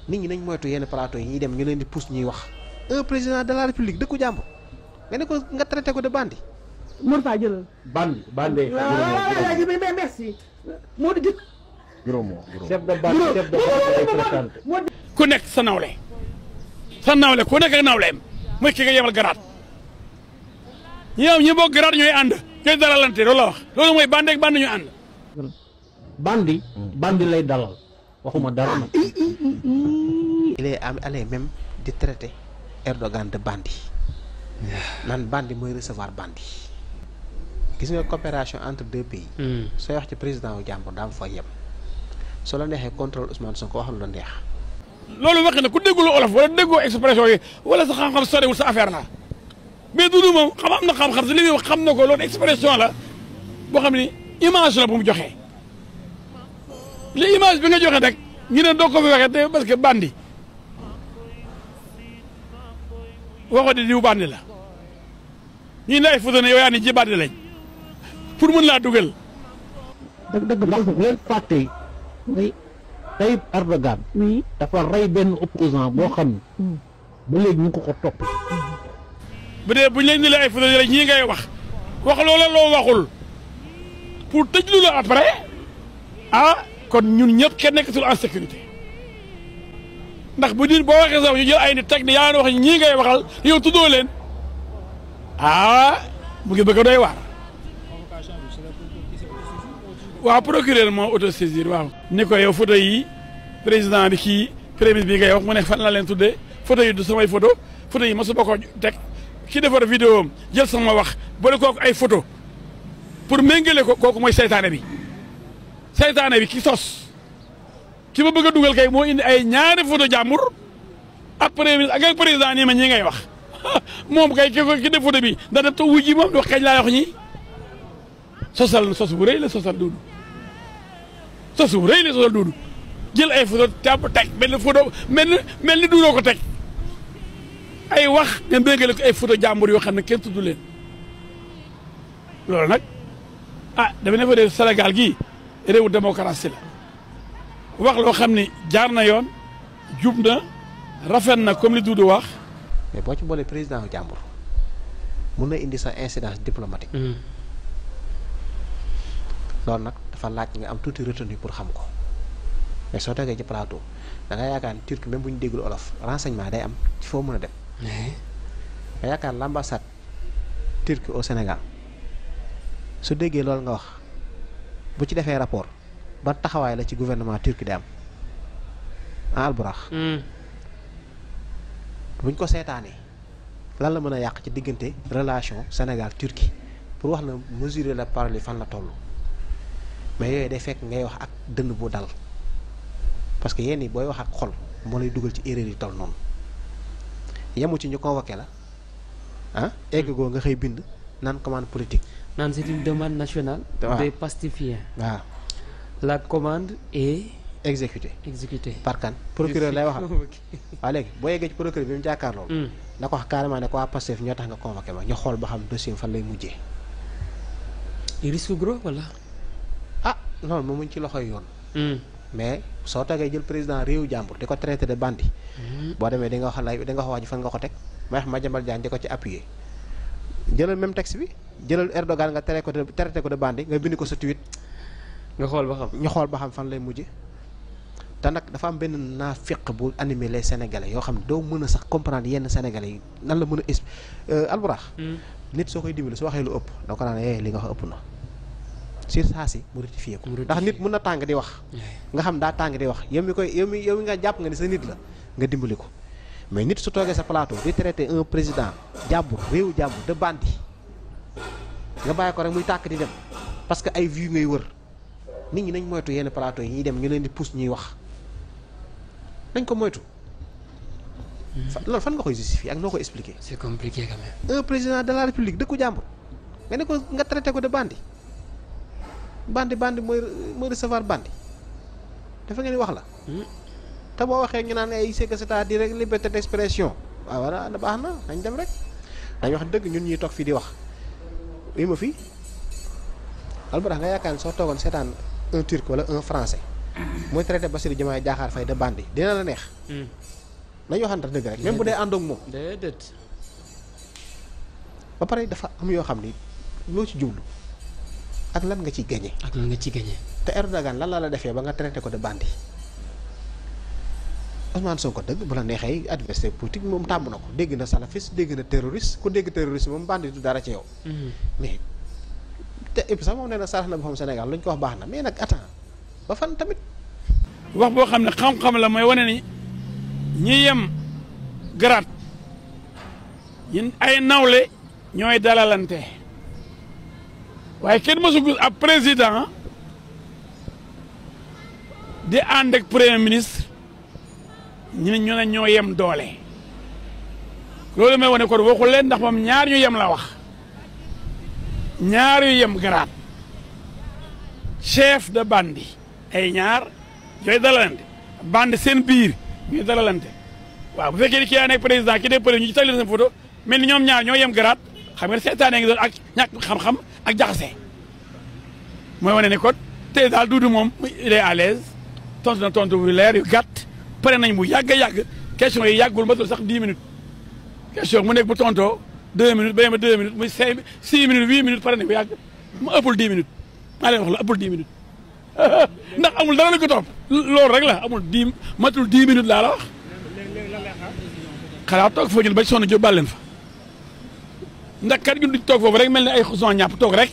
nit ñi nañ moytu yenn plateau yi ñuy dem ñu leen di pousse ñuy wax un président de la république dëkku jàmbur nga ne ko nga traité ko de bandi. Mor Faa jëlal. bandi. merci. moo di jëkk. chef de bande chef de bande. ku nekk sa nawle ku nekk ak nawleem mooy ki nga yemal garaat ñi bokk garaat ñooy ànd ñooy dalalante loolu la wax loolu mooy bandi ak bandi ñooy ànd. bandi lay dalal waxuma dara nag. il est allé même di traiter Erdogan de bandi naan bandi mooy recevoir bandi gis nga coopération entre deux pays. sooy wax ci président wu jàmbur daa am fooy yem soo la neexee contrôle Ousmane Sonko wax lu la neex. loolu wax na ku déggul olof wala déggoo expression yi wala sa xam-xam sorewul sa affaire la mais Doudou moom am na xam-xam si li muy wax xam na ko loolu expression la boo xam ni image la bu mu joxee li image bi nga joxe rek ñu ne doo ko fi waxee te parce que bandi waxoo di diw bandi la ñu ne ay photo ne yow yaa ni ji bandi lañ pour mën laa dugal. dëgg ndax bu leen fàtte Tayyip Erdogan dafa rey benn opposant boo xam ne ba léegi ñu ko topp. bu dee buñ leen di ay photo rek ñii ngay wax loola loo waxul pour tëj lu la après kon ñun ñëpp kenn nekkatul en sécurité ndax bu ñu boo waxee sax ñu jël ay nit teg ni yaa wax ñii ngay waxal yow tuddoo leen mu ngi bëgg a doy waar. waaw procureur moo autosaisir waaw. ni ko yow photo yi président bi kii premier bi ngay wax mu ne fan la leen tuddee photo yi du samay photo yi ma su ba ko teg ki defar vidéo am jël sama wax boole kooku ay photo pour méngale ko kooku mooy seytaane bi ki sos ki ma bëgg a dugal kay moo indi ay ñaari photo jàmbur ak premier ministre ak président nii ma ñi ngay wax moom kay ki def photo bi da dem te wuji moom wax kañ laa wax ñi sos bu rëy la sosal duudu jël ay photo jàpp teg benn photo mel ni duudoo ko teg ay wax nga méngale ko ay photo jàmbur yoo xam ne kenn tudd leen loolu nag dama ne fa de Sénégal gii réewu démocratie la wax loo xam ni jaar na yoon jub na rafet na comme li Doudou wax. mais boo ci boolee président wu jàmbur mun na indi sa incidence diplomatique. loolu nag dafa laaj nga am tuuti retenu pour xam ko mais soo tegee ci plateau da nga yaakaar ni Turquie même bu ñu déggul olof renseignement day am ci foo mën a dem. nga yaakaar l'ambassade Turquie au Sénégal su déggee loolu nga wax bu ci defee rapport ban taxawaay la ci gouvernement turc di am Alburax buñ ko seetaanee lan la mën a yàq ci diggante relation Sénégal Turquie pour wax na mesurer la parole fan la toll mais yooyu day fekk ngay wax ak dënn bu dal parce que yenn yi booy wax ak xol moo lay dugal ci erreur yi toll noonu yemu ci ñu convoqué la egg goo nga xëy bind naan commande politique. naan c'est une demande nationale. des pacifiens. waaw la commande est exécutée. par kan procureur lay waxal. waaw léegi boo yeggee ci procureur bi mu jàkkaarloo. na ko wax carrément ne ko waa Pastef ñoo tax nga convoqué ma ñu xool ba xam dossier fan lay mujjee. risque gros wala. non moom muñ ci loxoy yoon. mais soo tegee jël président réew jàmbur di ko traité de bandi. boo demee di nga wax lay di nga wax waa ji fan nga ko teg may wax Madiambal Diagne di ko ci appuyer. jëlal même texte bi jëlal Erdogan nga traité ko de bandi nga bind ko sa tweet. nga xool ba xam ñu xool ba xam fan lay mujje te nag dafa am benn naafiq bu animé les sénégalais yoo xam ne doo mën a sax comprendre yenn sénégalais yi nan la mën a Alburax nit soo koy dimbali su waxee lu ëpp da ko naan li nga wax ëpp na sur saa si mu rectifié ko ndax nit mën na tàng di wax nga xam daa tàng di wax yow mi nga jàpp nga ni sa nit la nga dimbali ko mais nit su toogee sa plateau di traité un président jàmbur réewu jàmbur de bandi nga bàyyi ko rek muy tàkk di dem parce que ay vues ngay wër nit ñi nañ moytu yenn plateau yi ñuy dem ñu leen di pousse ñuy wax nañ ko moytu. loolu fan nga koy justifier ak noo koy expliquer. c'est compliqué quand même. un président de la république dëkku jàmbur nga ne ko nga traité ko de bandi mooy recevoir bandi dafa ngeen di wax la. te boo waxee ñu naan ay c'est-à-dire rek liberté d'expression waaw voilà baax na nañ dem rek dañ wax dëgg ñun ñuy toog fii di wax ma fii Alburax nga yaakaar ne soo toogoon seetaan un turc wala un français mooy traité Bassirou Diomaye Diakhar Faye de bandi dina la neex. nañu waxante dëgg rek même bu dee àndoog moom. déedéet. ba pare dafa am yoo xam ni loo ci jublu ak lan nga ciy gagné. ak lan nga ci gagné. te Erdogan lan la defee ba nga traité ko de bandi Ousmane Sonko dëgg bu la neexee adversaire politique moom tàmm na ko dégg na salafiste dégg na terroriste ku dégg terroriste moom bandi du dara ci yow. mais te et puis sax moom nee na sarax na boppam Sénégal lu ñu ko wax baax na mais nag attends ba fan tamit. wax boo xam ne xam-xam la mooy wane ni ñi yem garaat ñun ay nawle ñooy dalalante waaye kenn mësu gis ab président di ànd ak premier ministre ñu ne ñoo yem doole loolu may wane kon waxul leen ndax moom ñaar ñu yem la wax ñaar yu yem garaat chef de bandi ay ñaar ñooy dalalante bandi seen biir ñooy dalalante waaw bu fekkee ni kii yaa nekk président ki dee premier ñu ci tagleen seen photo mel ni ñoom ñaar ñoo yem garaat xam nga seetaane ngi doon ak ñàkk xam-xam ak jaxase mooy wane ne kon tey daal Doudou moom il est à l'aise tontu na tontu bu leer yu gàtt pare nañ bu yàgg a yàgg question yi yàggul matul sax 10 minutes question mu nekk bu tontoo 2 minutes ba yema 2 minutes muy 5 6 minutes 8 minutes pare nañ bu yàgg mu ëppul 10 minutes maa leen wax la ëppul 10 minutes ndax amul dara la ko topp loolu rek la amul 10 matul 10 minutes laa la wax xalaat toog foo jël ba sonn jóg bàlleen fa ndax kat gi du toog foofu rek mel ni ay son ñàpp toog rek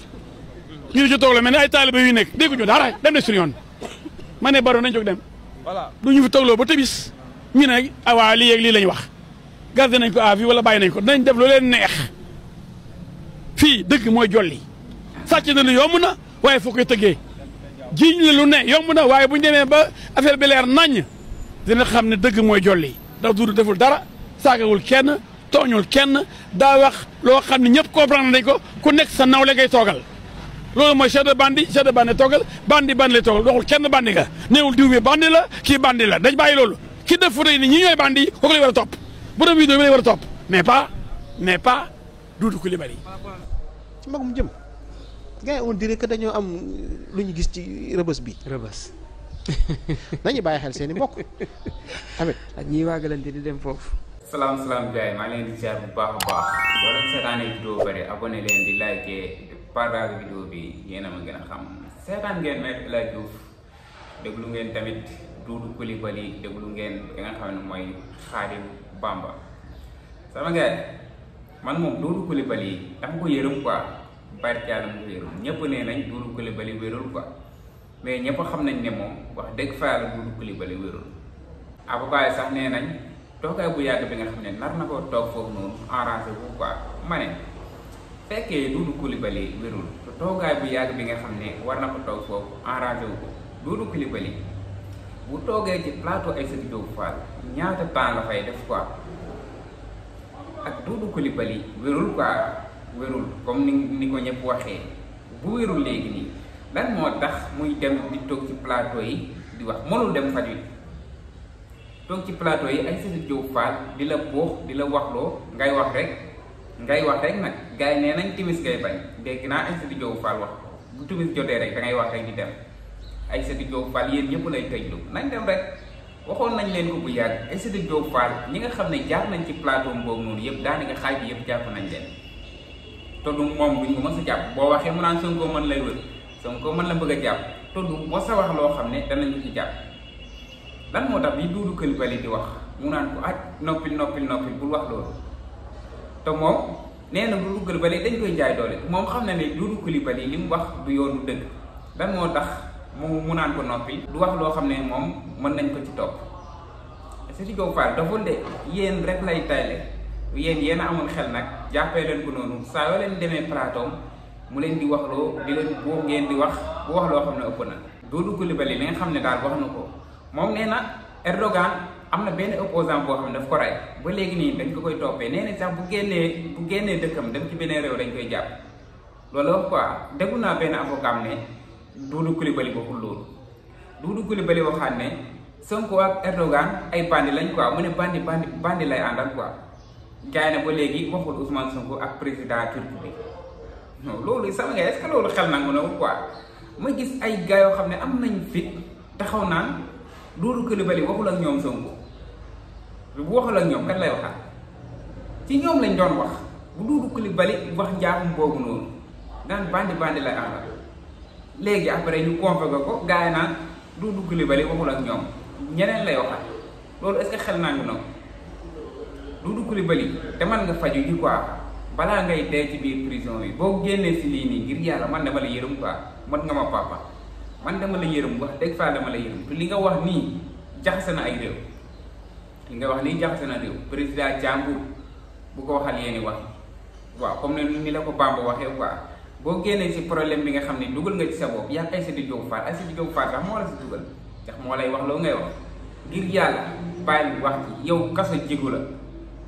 ñu ne ci toog la mel ni ay taalibe yu nekk dégguñu dara dem na suñu yoon ma ne baro nañ jóg dem voilà du ñu fi toogloo ba tëbis ñu ne awaa lii ak lii lañ wax gardé nañ ko à vie wala bàyyi nañ ko nañ def lu leen neex fii dëgg mooy jolli sàcc na lu yomb na waaye foo koy tëggee jiiñ la lu ne yomb na waaye bu ñu demee ba affaire bi leer naññ dina xam ne dëgg mooy jolli ndax Doudou deful dara saagawul kenn tooñul kenn daa wax loo xam ne ñëpp comprendre nañ ko ku nekk sa nawle ngay toogal loolu mooy chef de bandi toogal bandi lay toogal waxul kenn bandi nga néewul diw bi bandi la kii bandi la dañ bàyyi loolu ki def photo yi ni ñi ñooy bandi yi kooku lay war a topp borom vidéo bi lay war a topp mais pas Doudou Coulibaly ci magum jëm gars yi on dirait que dañoo am lu ñu gis ci rëbës bi rëbës. nañu bàyyi xel seen i mbokk tamit ak ñiy waagalante di dem foofu. salaam gars yi maa ngi leen di ziar bu baax a baax boo leen seetaanee vidéo bëri abonné leen di liker partage vidéo bi yéen a ma gën a xam seetaan ngeen Me El Hadji Diouf déglu ngeen tamit Doudou Coulibaly déglu ngeen ki nga xam ne mooy Khadim Bamba sama gars man moom Doudou Coulibaly dama ko yërëm quoi barke yàlla mu ko yërëm ñëpp nee nañ Doudou Coulibaly wérul quoi mais ñëpp xam nañ ne moom wax dëgg fa yàlla Doudou Coulibaly wérul avocat yi sax nee nañ toogaay bu yàgg bi nga xam ne nar na ko toog foofu noonu arrangé bu quoi ma ne fekkee Doudou Coulibaly wérul toogaay bu yàgg bi nga xam ne war na ko toog foofu arrangé wu ko Doudou Coulibaly bu toogee ci plateau Aïssatou Diop Fall ñaata temps la fay def quoi ak Doudou Coulibaly wérul quoi wérul comme ni ko ñëpp waxee bu wérul léegi nii lan moo tax muy dem di toog ci plateau yi di wax mënul dem faj wi toog ci plateau yi Aïssatou Diop Fall di la boox di la waxloo ngay wax rek nag gars yi nee nañ timis ngay bañ dégg naa Aïssatou Diop Fall wax bu timis jotee rek da ngay wax rek di dem Aïssatou Diop Fall yéen ñëpp lay tëjlu nañ dem rek waxoon nañ leen ko bu yàgg Aïssatou Diop Fall ñi nga xam ne jaar nañ ci plateau boobu noonu yëpp daanaka xaaj bi yëpp jàpp nañ leen te du moom duñ ko mës a jàpp boo waxee mu naan Sonko mën lay wër Sonko mën la bëgg a jàpp te du mos a wax loo xam ne danañ ko ci jàpp lan moo tax bi Doudou Coulibaly di wax mu naan ko noppil bul wax loolu te moom nee na Doudou Coulibaly dañ koy jaay doole moom xam na ne Doudou Coulibaly li mu wax du yoonu dëgg lan moo tax mu naan ko noppi du wax loo xam ne moom mën nañ ko ci topp Aïssatou Diop Fall daful de yéen rek lay tayle yéen a amoon xel nag jàppee leen ko noonu saa yoo leen demee plateau mu leen di wax loo di leen boo ngeen di wax bu wax loo xam ne ëpp na Doudou Coulibaly li nga xam ne daal wax na ko moom nee na Erdogan am na benn opposant boo xam ne daf ko rey ba léegi nii dañ ko koy toppee nee na sax bu génnee dëkkam dem ci beneen réew dañ koy jàpp loolu wax quoi déglu naa benn avocat ne Doudou Coulibaly waxul loolu Doudou Coulibaly waxaat ne Sonko ak Erdogan ay bandi lañ quoi mu ne bandi lay àndal quoi gars yi ne ba léegi waxul Ousmane Sonko ak président turc bi non loolu sama gars est-ce que loolu xel nangu na quoi ma gis ay gars yoo xam ne am nañ fit taxaw naan Doudou Coulibaly waxul ak ñoom Sonko bu waxul ak ñoom kan lay waxaat ci ñoom lañ doon wax bu Doudou Coulibaly wax njaaxum boobu noonu daan bandi lay àndal léegi après ñu convoqué ko gars yi naan Doudou Coulibaly waxul ak ñoom ñeneen lay waxaat loolu est-ce que xel naa ngi noonu Doudou Coulibaly demal nga faju ji quoi balaa ngay dee ci biir prison yi boo génnee si lii nii ngir yàlla man dama la yërëm quoi mën nga ma papa man dama la yërëm wax dëgg faa dama la yërëm te li nga wax nii jaxase na ay réew li nga wax nii jaxase na réew président Jambour bu ko waxal yéeni wax waaw comme ne ni la ko Bamba waxee quoi boo génnee si problème bi nga xam ne dugal nga ci sa bopp yaa Aïssatou Diop Fall Aïssatou Diop Fall sax moo la si dugal ndax moo lay wax loo ngay wax ngir yàlla bàyyi wax ci yow kaso jigu la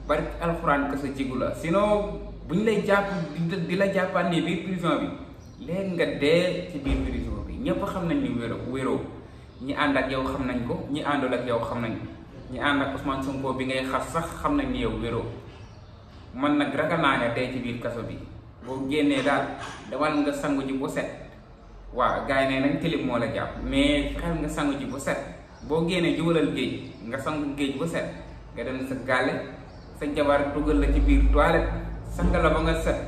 bari alxuraan kaso jigu la sinon bu ñu lay jàpp di la jàppaat nii biir prison bi léegi nga dee ci biir prison bi ñëpp xam nañ ni wéroo ñi ànd ak yow xam nañ ko ñi àndul ak yow xam nañ ko ñi ànd ak Ousmane Sonko bi ngay xas sax xam nañ ni yow wéroo man nag ragal naa nga dee ci biir kaso bi boo génnee daal demal nga sangu ji bu set waaw gars yi ne nañ tilim moo la jàpp mais fexeel nga sangu ji bu set boo génnee jubalal géej nga sangu géej bu set nga dem sa gàlle sa jabar dugal la ci biir toilette sang la ba nga set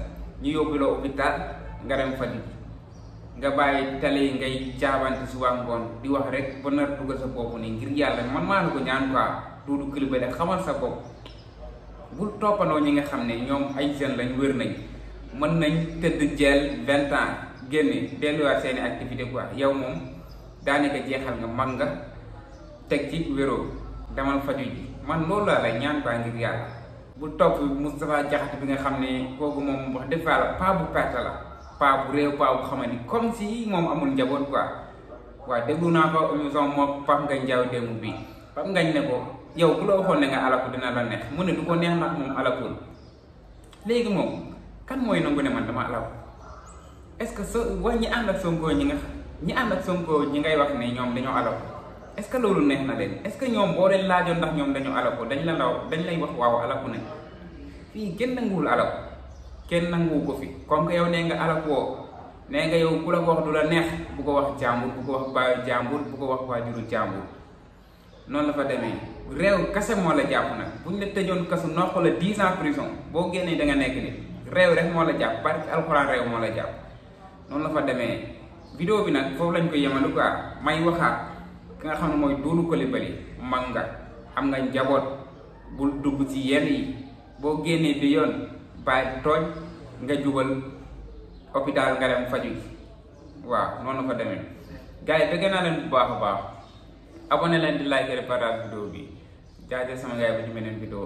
ñu yóbbu la hôpital nga dem faju nga bàyyi tale yi ngay jaabante suba ngoon di wax rek ba nar dugal sa bopp nii ngir yàlla man maa la ko ñaan quoi Doudou Coulibaly xamal sa bopp bul toppandoo ñi nga xam ne ñoom ay jeunes lañ wér nañ mën nañ tëdd jeel 20 ans génne delluwaat seeni activité quoi yow moom daanaka jeexal nga mag nga teg ci wéroo demal faju ji man loolu laa lay ñaan baa ngir yàlla bu topp Moustapha Diakhaté bi nga xam ne kooku moom wax dëgg yàlla paa bu perte la paa bu réew paa bu xamante ni comme si moom amul njaboot quoi waaw déglu naa ko émission moom Pape Ngagne Ndiaye démb bii Pape Ngagne ne ko yow ku la waxoon ne nga alaku dina la neex mu ne du ko neex nag moom alakul léegi moom kan mooy nangu ne man dama alaku est-ce que so wax ñi ànd ak Sonko ñi ànd ak Sonko ñi ngay wax ne ñoom dañoo alaku est-ce que loolu neex na leen est-ce que ñoom boo leen laajoon ndax ñoom dañu alaku dañ lay wax waaw alaku nañ fii kenn nanguwul alaku kenn nanguwu ko fi comme que yow nee nga alakoo nee nga yow ku la ko wax du la neex bu ko wax jàmbur bu ko wax baayu jàmbur bu ko wax waajuru jàmbur noonu la fa demee réew kase moo la jàpp nag bu ñu la tëjoon kasu noq la 10 ans prison boo génnee da nga nekk ni réew rek moo la jàpp parce que alxuraan réew moo la jàpp noonu la fa demee vidéo bi nag foofu lañ ko yemalu quoi may waxaat ki nga xam ne mooy Doudou Coulibaly mag nga am nga njaboot bul dugg ci yenn yi boo génnee bi yoon bàyyi tooñ nga jubal hôpital nga dem faju ji waaw noonu la fa demee gars yi bëgg naa leen bu baax a baax abonné leen di like partage vidéo bi jaajëf sama gars yi ba ci beneen vidéo